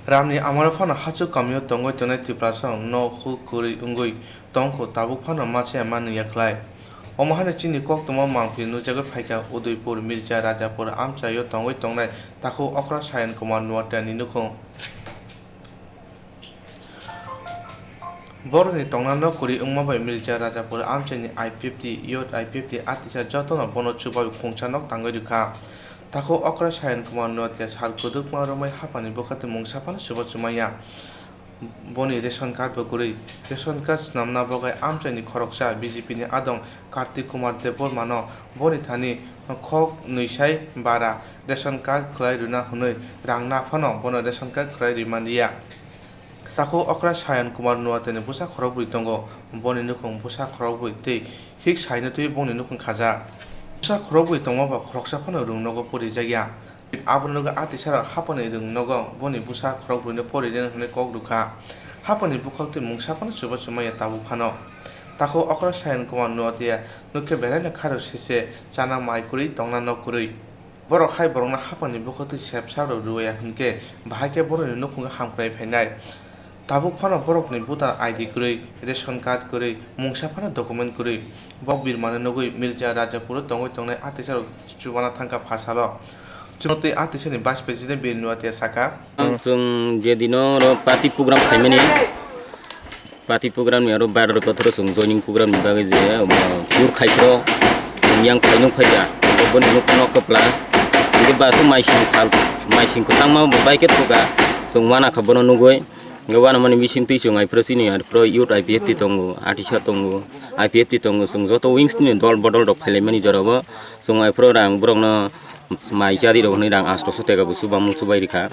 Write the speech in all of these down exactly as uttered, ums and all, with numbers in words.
Ramni amaro phano hachuk kamio tongwi tongnai Tiprasarok no huk kwrwi wngwi tongkho, tabuk phano machaya manliya khlai. Omo haino chini koktwma mangpili nukjagwi phaikha Udaipur Mirza Rajapur amchaio tongwi tongnai takhuk okra Sayan Kumar Nuatiani nukhung. Borokni tongna nok kwrwi wngma bai Mirza Rajapur amchaini I P F T, Youth I P F T atisa jotono bono chubawi khungsa nok tangwi rwkha. Takhuk okra Sayan Kumar Nuatia sal kwdwkma romwi haphangni bwkhaktwi mungsa phano chuba chumaya. Boni ration card bo kwrwi. Ration card swnamna bagwi amchaini khoroksa B J P ni adong Kartik Kumar Debbarma no boni thani khok nwi sai bara ration card khwlai rwna hwnwi rang naphano bono ration card khwlai rwi manliya. Takhuk okra Sayan Kumar Nuatiani bwsa khorokbrwi tongo. Boni nukhung bwsa khorokbrwi tei hik saino twiwi bongni nukhung khajak. Bwsa khorokbrwi tongma ba khoroksa phano rwng nogo porijakya. Abono nugwi atisarok haphangni rwng nogo boni bwsa khorokbrwino pori rwna hwnwi kok rwkha. Haphangni bwkhak twi mungsa phano chuba chumaya tabuk phano. Takhuk okra Sayan Kumar Nuatia nukhe belaino kharok sese chana mai kwrwi tongna nok kwrwi. Borok hai borokno haphangni bwkhak twi sepsa rw rwya hwnkhe bahai khe borokni nukhungo hamkrai phainai. Tabuk phano borokni voter I D kwrwi, ration card kwrwi, mungsa phano document kwrwi. Bok birmani nugwi Mirza Rajapuro tongwi tongnai atisarok chubana thangkha pha salo. Chubana tei atisani Vice President Bir Nuatia saka. Ang chwng je dino oro party program khaimani, party program ni aro Badroi Pathor o chwng joining program ni bagwi je, um, tour khai phro, chwng yang phainung phaikha, boni nuk nok kwpla, hwnkhe ba chwng maising sal, maising kwchangma bo bai khe thukha, chwng uanakha bono nugwi. Hwnkhe uanamani bising twi chwng aphro chini aphro youth I P F T tongo, atisa tongo, I P F T tongo, chwng joto wings ni dol bodol rok phailaimani jorabo chwng aphro rang borokno mai chadi rok hwnwi rang astoso teka bo chubamung chubai rikha.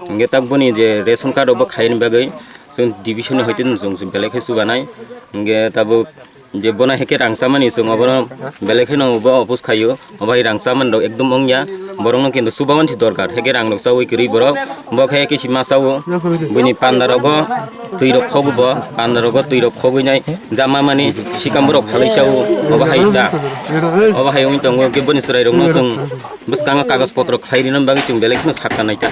Hwnkhe tak boni je ration card rok bo khaini bagwi chwng division ni hoite chwng belai khe chubanai. Hwnkhe tabuk je bono hai khe rang chamani chwng obono belai kheno bo oppose khaio, obo hai rang chamani rok ekdom wngya, borokno kintu chubaman si dorkar, hai khe rang rok chaui kwrwi borok, bo khe kisi ma chao, buini panda rogo twi rok khogo bo, panda rogo twi rok khogwi nai jama mani sikam borok phalwi chao, obo hai da, obo hai wngwi tongo, khe boni chwrai rokno chwng bwskango kagoj potro khlai rina bagwi chwng belai kheno sakha naikha.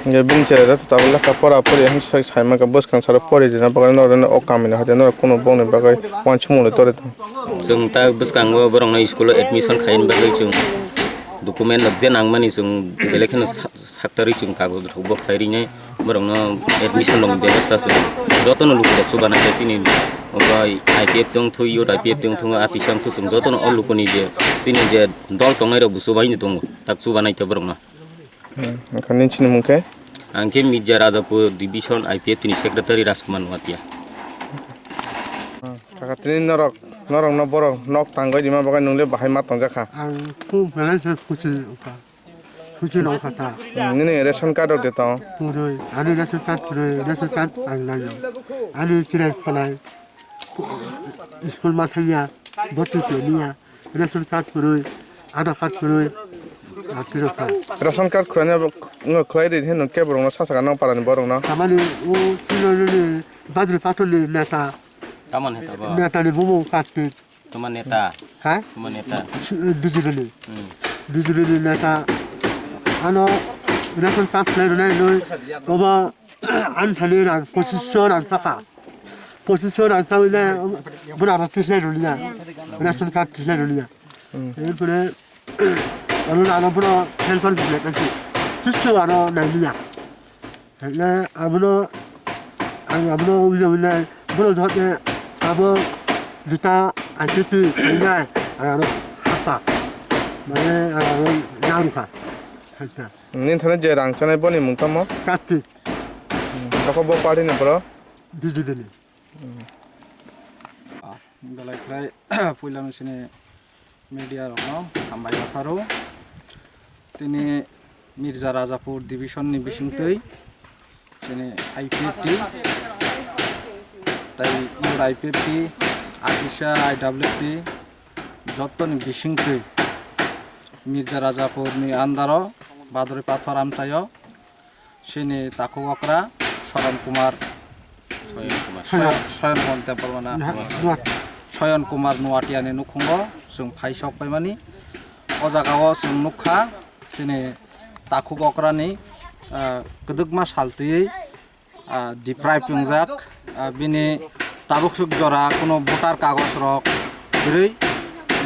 Hwnkhe bini chwrai rok tabuk lekha pora pori hai sai, sai mankha bwskang saro pori rina bagwi norok o kamini hoite norok kunu bongni bagwi uansukmung le tore. Chwng ta bwskango borokno school o admission khaina bagwi chwng document rok je nangmani chwng belai kheno sa-, saktarwi chwng kagoj rok bo khlai rinai borokno admission rokni bebosta chwng jotono lukurok chubanai khe chini obo I P F T wngthwi, youth I P F T wngthwi, atisa wngthwi chwng jotono o lukuni je chini je dol tongnai rok bo chubaino tongo tak chubanai khe borokno. Hmm, wngkha nini chini mung khe? Ang khe Mirza Rajapur Division I P F T ni Secretary Rajkumar Nuatia. Hmm, kaka tini norok, norokno borok nok tangwi rima bagwi nwngle bahai ma tongjakha? Ang kung belai se khusi wngkha. Khusi wngkha ta. Hmm, nini ration card rok de tong? Purwi, ani ration card purwi, ration card ang naio. Ani chwrai phalai, school ma thangya, bwtwi toniya. Ration card kwrwi, Aadhaar card kwrwi, ah, phirok kha. Ration card khwlaina bo, wngkha khwlai di hino kebo rokno sa saka nang parani borokno. Samani o chini nini Badroi Pathor ni neta. Tamoni heta bo? Neta ni bumung Kartik. Tuma neta? Ha? Tuma neta? Si-, B J P ni. Hmm. B J P ni neta. Ano ration card khwlai rwnai hinwi obo ani thani rang pochisho rang saka. Pochisho rang sawi le, bwrano tislai rwliya, ration card tislai rwliya. Hmm. Erpore, ano ano bwrano helper dislai kasi, tisso ano nailiya. Hwnle abono, ang abono wngya wngya, bwrano joto abo juta I P F T khainai, ang ano hapa, mane ang ano narwkha. Nini thani je rang chanai boni mung tamo? Kartik. Hmm. Nokho bo party ni bwrok? B J P ni. Belai khlai puilano chini media rokno hambai yapharo. Tini Mirza Rajapur division ni bisingtwi chini I P F T tai I P F T, Atisa I W T jotoni bisingtwi Mirza Rajapur ni andaro Badroi Pathor amchaio. Chini takhuk okra Soron Kumar, Soyon Kumar. Soyon, Soyon Kumar Debbarma na? Nuat, Nuat. Soyon Kumar Nuatia ni nukhungo chwng phai sok paimani. O jaga o chwng nukha chini takhuk okra ni, ah, kwdwkma sal twiwi ah, deprive wngjak, ah, bini tabuk swk jora kuno voter kagoj rok kwrwi,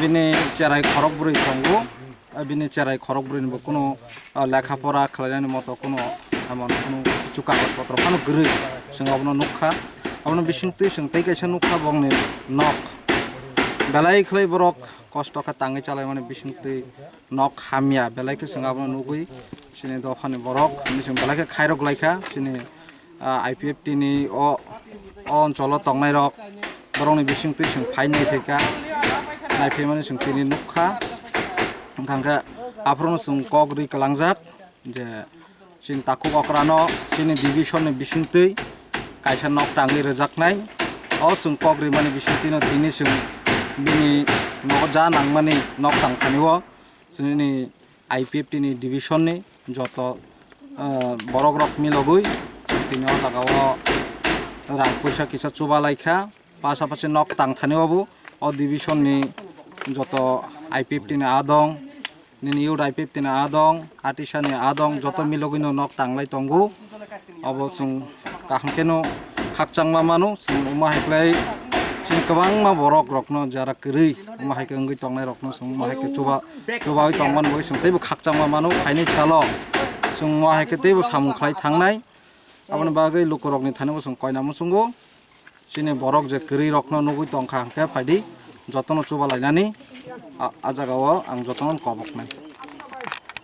bini cherai khorok bwrwi tongo, ah, bini cherai khorok bwrwini bo kuno, ah, lekha pora khlainani moto kuno emon kuno kichu kagoj potro phano kwrwi, chwng abono nukha. Abono bisingtwi chwng tei kaisa nukha bongni nok belai khlai borok kosto khe tangwi chalaimani bisingtwi nok hamya belai khe chwng abono nugwi chini dophani borok hinwi chwng belai khe khairok laikha chini, ah, I P F T ni o, o oncholo tongnairok borokni bisingtwi chwng phai naiphaikha, naiphaimani chwng tini nukha. Wngkha khe aphuru chwng kok ri kwlangjak je chini takhuk okrano chini division ni bisingtwi kaisa nok tangwi rwjaknai. O chwng kok rimani bisingtwino tini chwng bini nogo ja nangmani nok tangthani o chini I P F T ni division ni joto, ah, borok rok milogwi chwng tini o jaga o rang puisa kisa chuba laikha. Pasapasi nok tangthani o bo o division ni joto I P F T ni a dong, nini youth I P F T ni a dong, atisa ni a dong, joto milogwino nok tanglai tongo. Obo chwng kaham kheno khakchangma mano, chwng omo hai khlai chini kwbangma borok rokno jara kwrwi omo hai khe wngwi tongnai rokno chwng omo hai khe chuba, chubawi tongmani bagwi chwng teibo khakchangma mano. Phaini salo chwng omo hai khe teibo samung khlai thangnai. Aboni bagwi lukurokni thani bo chwng koina muchungo. Chini borok je kwrwi rokno nugwi tongkha hwnkhe phaidi jotono chuba lainani a, a jaga o ang jotono koboknai.